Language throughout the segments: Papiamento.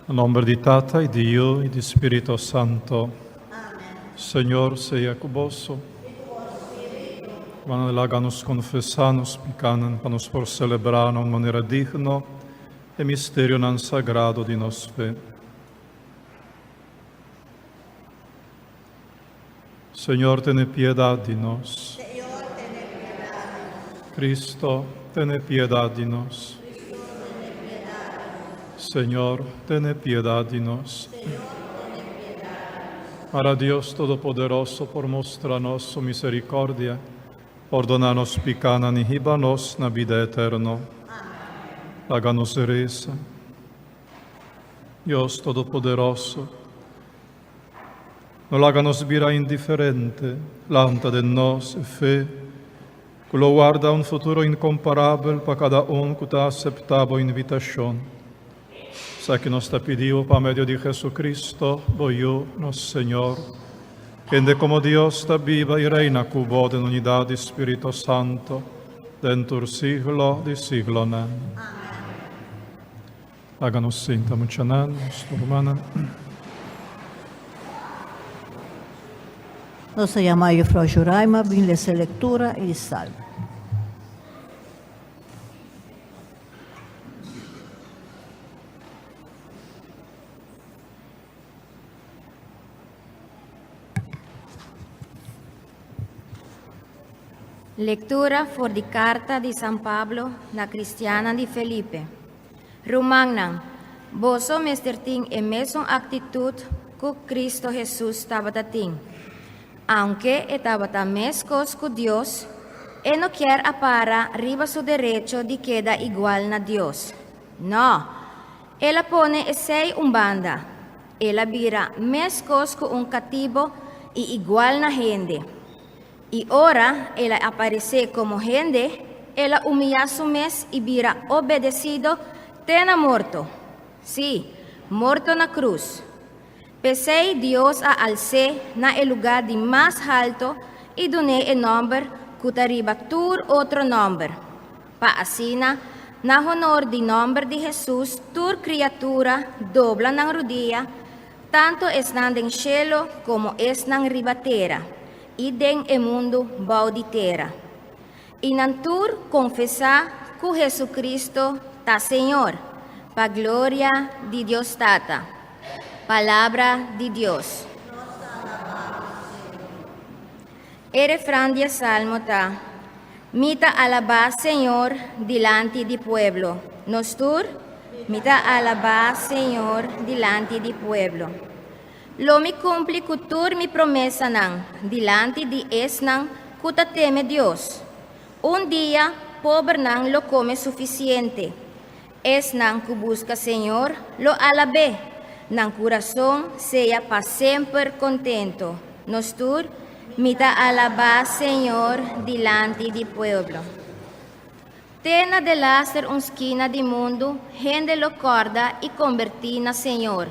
Na nomber di Tata y di Yu y di Spirito Santo. Señor sea cu boso. Hermano, laga nos confesa nos picanan pa nos por celebra na un manera digno e misterionan sagrado di nos fe. Señor, tene piedad di nos. Cristo, tene piedad di nos. Señor, tene piedad di nos. Para Dios Todopoderoso por mustra nos su misericordia, pordona nos picanan y hiba nos na bida eterno. Laga nos reza. Dios Todopoderoso, No laga nos bira indiferente, lanta den nos e fe ku lo warda un futuro inkomparabel pa kada un ku ta aseptá bo invitashon. Esaki nos ta pidi bo pa medio di Jesucristo, bo Yu, nos Señor, kende komo Dios ta biba i reina ku bo den unidat di Spirito Santo, den tur siglo di siglonan. Laga nos sinta muchanan, nos rumannan. Nos ta yama Juffrouw Juraima bin lesa e lectura y salmo. Lectura for di carta di San Pablo na cristiannan di Felipe. Rumannan, boso mester tin e mesun actitud cu Cristo Hesus tabata tin. Aunke e tabata mescos cu Dios, e no kier a para riba su derecho di keda igual na Dios. No, el a pone esey un banda. El a bira meskos ku un katibo i igual na hende. I ora el a aparesé komo hende, el a umiyá su mes i bira obedesido te na morto, sí, morto na krus. P'esei Dios a als'é na e lugá di mas halto i dun'é e nòmber ku ta riba tur otro nòmber, Pa asina, na honor di nòmber di Hesus tur kriatura dobla nan rudia, tantu esnan den shelu komo esnan riba tera i den e mundu bou di tera. I nan tur konfesá ku Hesukristu ta Señor, pa gloria di Dios Tata. Palabra di Dios. E refran di e salmo ta, Mi ta alabá Señor dilanti di pueblo. Nos tur, Mi ta alabá Señor dilanti di pueblo. Lo mi kumpli ku tur mi promesanan dilanti di esnan ku ta teme Dios. Un dia pobernan lo kome sufisiente. Esnan ku buska Señor lo alab'é, nan kurason sea pa semper kontento. Nos tur, Mi ta alabá Señor dilanti di pueblo. Te na delaster un skina di mundu hende lo kòrda i kombertí na Señor.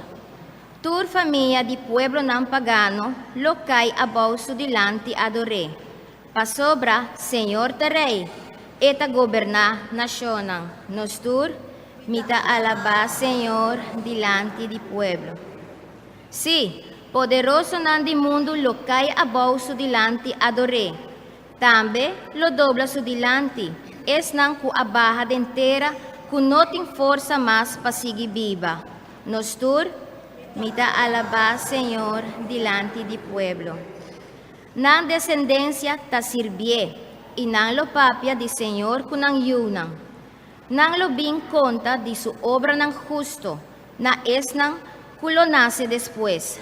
Tur famia di pueblonan pagano lo kai abou su dilanti ador'é. Pasobra Señor ta Rei, E ta goberná nashonnan. Nos tur, Mi ta alabá Señor dilanti di pueblo. Sí, poderosonan di mundu lo kai abou su dilanti ador'é. Tambe lo dobla su dilanti esnan ku a baha den tera ku no tin forsa mas pa sigui biba. Nos tur, Mi ta alabá Señor dilanti di pueblo. Nan desendensia ta sirbié, i nan lo papia di Señor ku nan yunan. Nan lo bin konta di su obranan husto na esnan ku lo nase despues,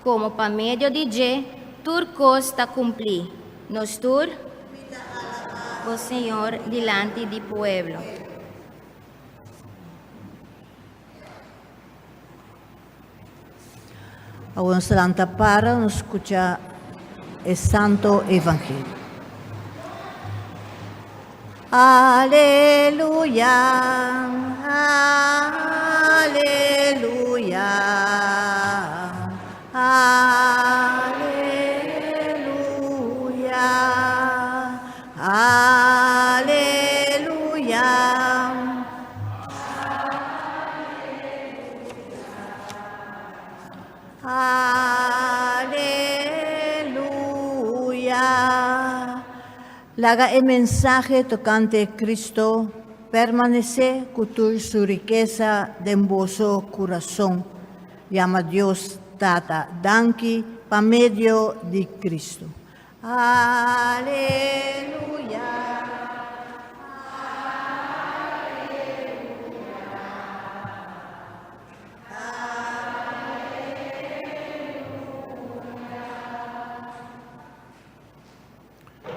komo pa medio di dje tur kos ta kumplí. Nos tur, bo Señor dilanti di pueblo. Awor nos ta lanta para nos skucha e Santo Evangelio. Aleluya, aleluya, aleluya, aleluya. Laga e mensahe tokante Kristo permanesé ku tur su rikesa den boso kurason. Yama Dios Tata danki pa medio di Kristo. Aleluya!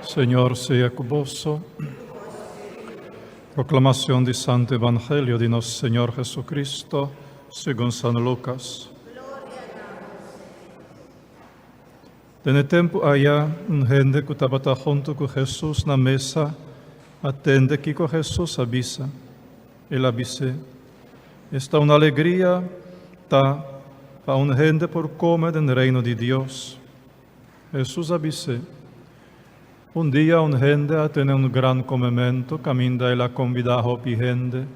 Señor sea ku boso. Proclamación di Santo Evangelio di nos Señor Jesucristo, segun San Lucas. Den e tempu aya, un hende ku tabata huntu ku Hesus na mesa a tende kiko Hesus a bisa. El a bis'é, Esta un alegria ta pa un hende por kome den Reino di Dios. Hesus a bis'é, Un dia un hende a tene un gran komementu kaminda el a kombidá hopi hende.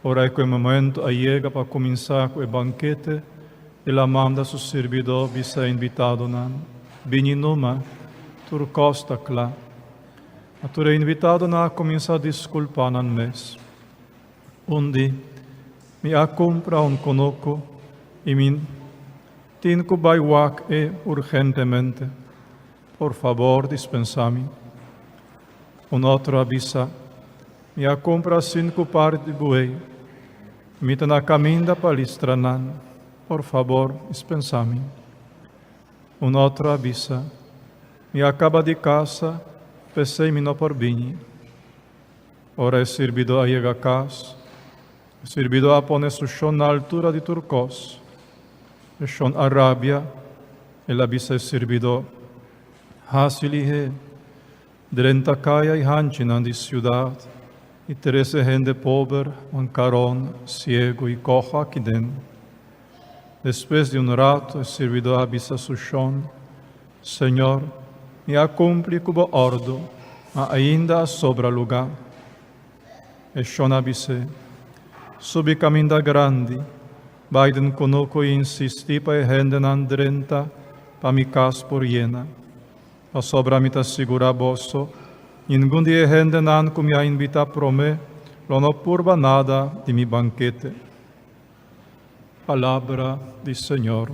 Ora ku e momentu a yega pa kuminsá ku e bankete, el a manda su sirbidó bisa e invitadonan, Bini numa, tur kos ta kla. Ma tur e invitadonan a kuminsá diskulpá nan mes. Un di, Mi a kumpra un kunuku i mi tin ku bai wak e urgentemente. Por fabor, dispensá mi. Un otro a bisa, Mi a kumpra sinku par di buey. Mi ta na kaminda pa listra nan. Por fabor, dispensá mi. Un otro a bisa, Mi a kaba di kasa, p'esei mi no por bini. Ora e sirbidó a yega kas, e sirbidó a pone su shon na altura di tur kos. E shon a rabia, el a bisa e sirbidó, Hasi lihé, drenta kaya i hanchinan di siudat i trese hende pober, mankaron, siegu i koho aki den. Despues di un ratu e sirbidó a bisa su shon, Señor, mi a kumpli ku bo òrdu, ma ainda a sobra lugá. E shon a bis'é, Subi kaminda grandi, bai den kunuku i insistí pa e hendenan drenta pa mi kas por yena. Pasobra mi ta sigurá boso, ningun di e hendenan ku mi a invitá promé lo no purba nada di mi bankete. Palabra di Señor.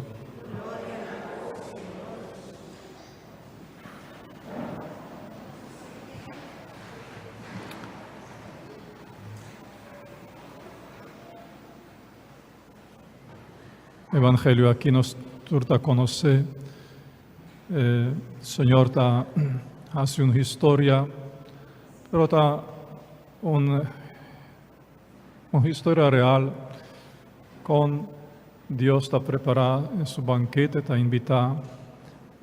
Evangelio aki nos tur ta conoce. Eh, Señor ta haci un historia, pero ta un Un historia real kon Dios ta prepará su bankete, ta invitá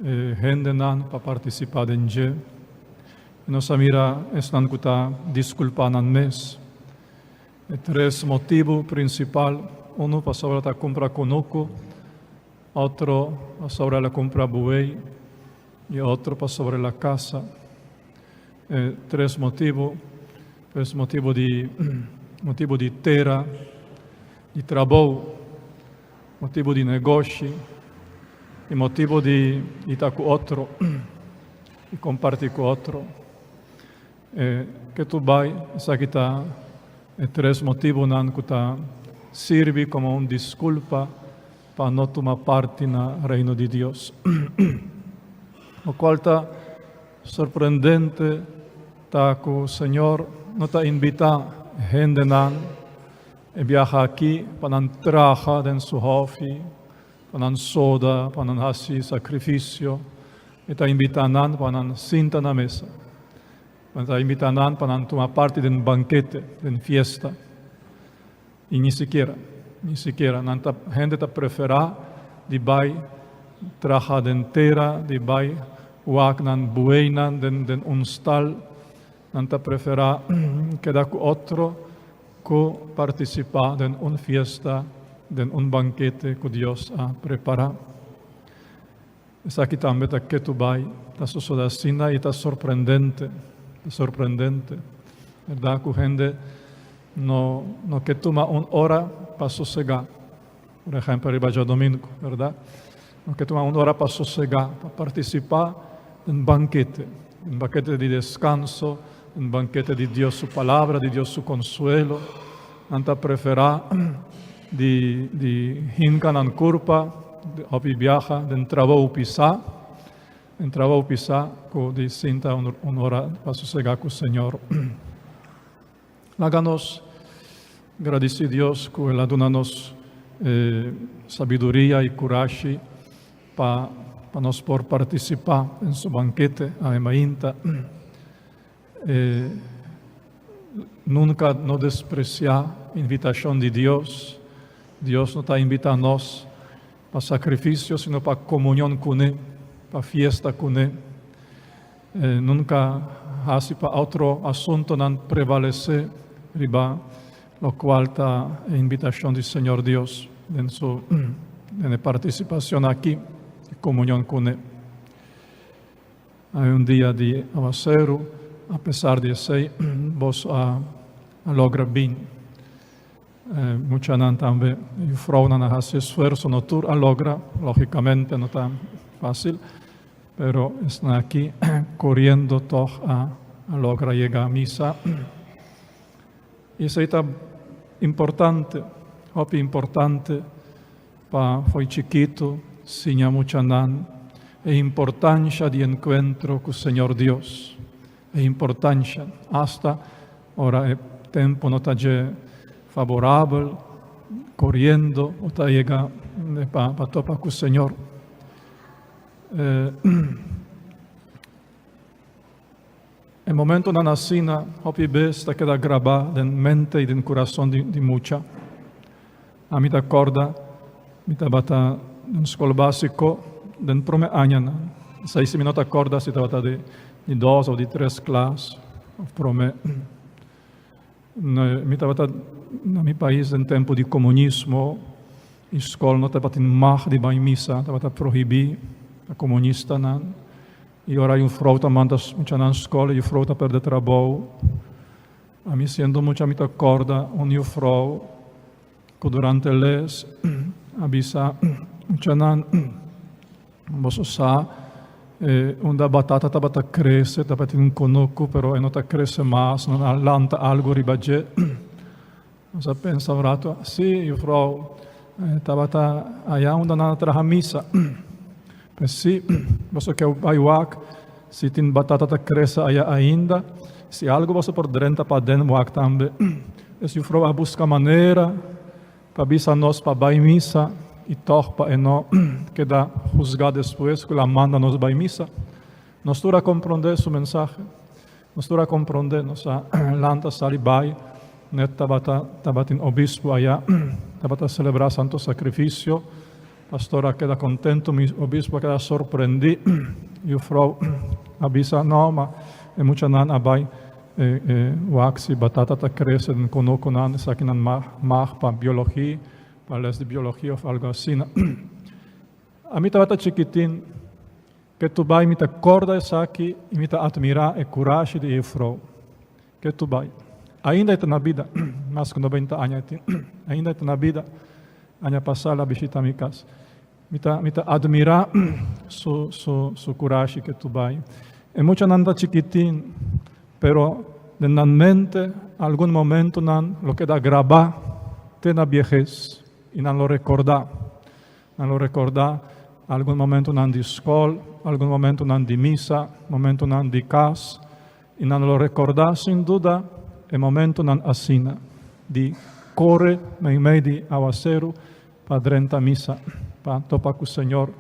e hendenan pa partisipá den dje. I nos a mira esnan ku ta diskulpá nan mes. E tres motibu prinsipal, unu pasobra ta kumpra kunuku, otro pasobra el a kumpra buey i otro pasobra el a kasa. E tres motibu, pues motibu di motibu di tera, di trabou, motibu di negoshi i motibu di di ta ku otro, di kompartí ku otro. E ke tur bai esaki ta e tres motibunan ku ta sirbi komo un diskulpa pa no tuma parti na Reino di Dios. Lokual ta Sorprendente ta ku Señor no ta invitá hendenan e biaha aki pa nan traha den su hòfi, pa nan soda, pa nan hasi sakrifisio. E ta invitá nan pa nan sinta na mesa. E ta invitá nan pa nan tuma parti den bankete, den fiesta. I ni sikiera, ni sikiera nan ta, hende ta preferá di bai traha den tera, di bai wak nan bueynan den den un stal, nan ta preferá keda ku otro ku partisipá den un fiesta, den un bankete ku Dios a prepará. Esaki tambe ta ketu bai, ta sosodé asina i ta sorprendente, ta sorprendente, bèrdat ku hende no no ke tuma un ora pa sosegá, por ehèmpel riba djadumingu, bèrdat? No ke tuma un ora pa sosegá, pa partisipá den bankete. Un bankete di deskanso, un bankete di Dios su palabra, di Dios su konsuelo. Nan ta preferá di di hinka nan kurpa hopi biaha den trabou pisá, den trabou pisá ku di sinta un un ora pa sosegá ku Señor. Laga nos gradisí Dios ku El a duna nos sabiduria i kurashi pa pa nos por partisipá den su bankete awe mainta. Nunka no despresiá invitashon di Dios. Dios no ta invitá nos pa sakrifisio, sino pa komunion kuné, pa fiesta kuné. Nunka hasi pa otro asuntonan prevalesé riba lokual ta e invitashon di Señor Dios den su den e partisipashon aki di komunion kuné. Awe un dia di awaseru, apesar di esei boso a logra bin. Muchanan tambe, yufrounan a hasi esfuerso, no tur a logra, logicamente no ta facil, pero esnan aki coriendo tog a logra yega misa. Y esey ta importante, hopi importante pa fo'i chikito siña muchanan e importancia di encuentro cu Señor Dios. E importancia, hasta ora e tempo no ta dje favorabel, coriendo bo ta yega pa pa topa cu Señor. E momentonan asina hopi bes ta keda graba den mente y den curason di di mucha. Ami ta corda mi tabata den scol basico den prome añanan. Esai si mi no ta corda si tabata di di dos of di tres klas of prome. Mi tabata na mi pais den tempo di comunismo y scol no tabatin mag di bai misa, tabata prohibi pa comunistanan. Y ora juffrouw ta manda muchanan scol y juffrouw ta perde trabou. Ami siendo mucha mi ta corda un juffrouw cu durante les a bisa muchanan, Boso sa unda batata tabata crece, tabatin un conuco pero e no ta crece mas, nan a lanta algo riba dje. Nos a pensa un rato, si juffrouw, tabata aya unda nan a traha misa. Pues si, boso ke bai wak si tin batata ta crece aya ainda, si algo boso por drenta paden wak tambe. Es juffrouw a busca manera pa bisa nos pa bai misa i tòg pa e no keda husgá despues ku el a manda nos bai misa. Nos tur a komprondé su mensahe. Nos tur a komprondé. Nos a lanta sali bai. Net tabata tabatin obispo ayá tabata selebrá Santo Sakrifisio. Pastor a keda kontentu, mi obispo a keda sorprendí. Yufrou a bisa, No, ma e muchanan a bai E wak si batata ta krese den konokonan, esakinan mag pa biologi, pa les di biologi of algo asina. Ami tabata chikitin, ke tu bai mi ta korda esaki i mi ta atmirá e kurashi di e yufrou. Ke tu bai. Ainda e ta na bida, mas ku 90 aña e tin. Ainda e ta na bida. Aña pasá el a bishita mi kas. Mi ta mi ta admirá su su su kurashi ke tu bai. E muchanan ta chikitin, pero den nan mente algun momentonan lo keda grabá te na biehes i nan lo rekordá. Nan lo rekordá algun momentonan di skol, algun momentonan di misa, momentonan di kas i nan lo rekordá sin duda e momentonan asina di kore meimei di awaseru Pa drenta misa, pa topa ku Señor,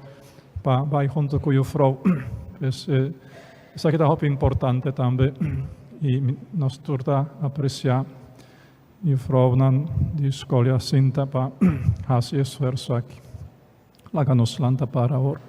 pa bai hunto ku yufrou. Pues esaki ta hopi importante tambe i nos tur ta apresiá yufrounan di Skol Jacinta pa hasi e esfuerso aki. Laga nos lanta para awor.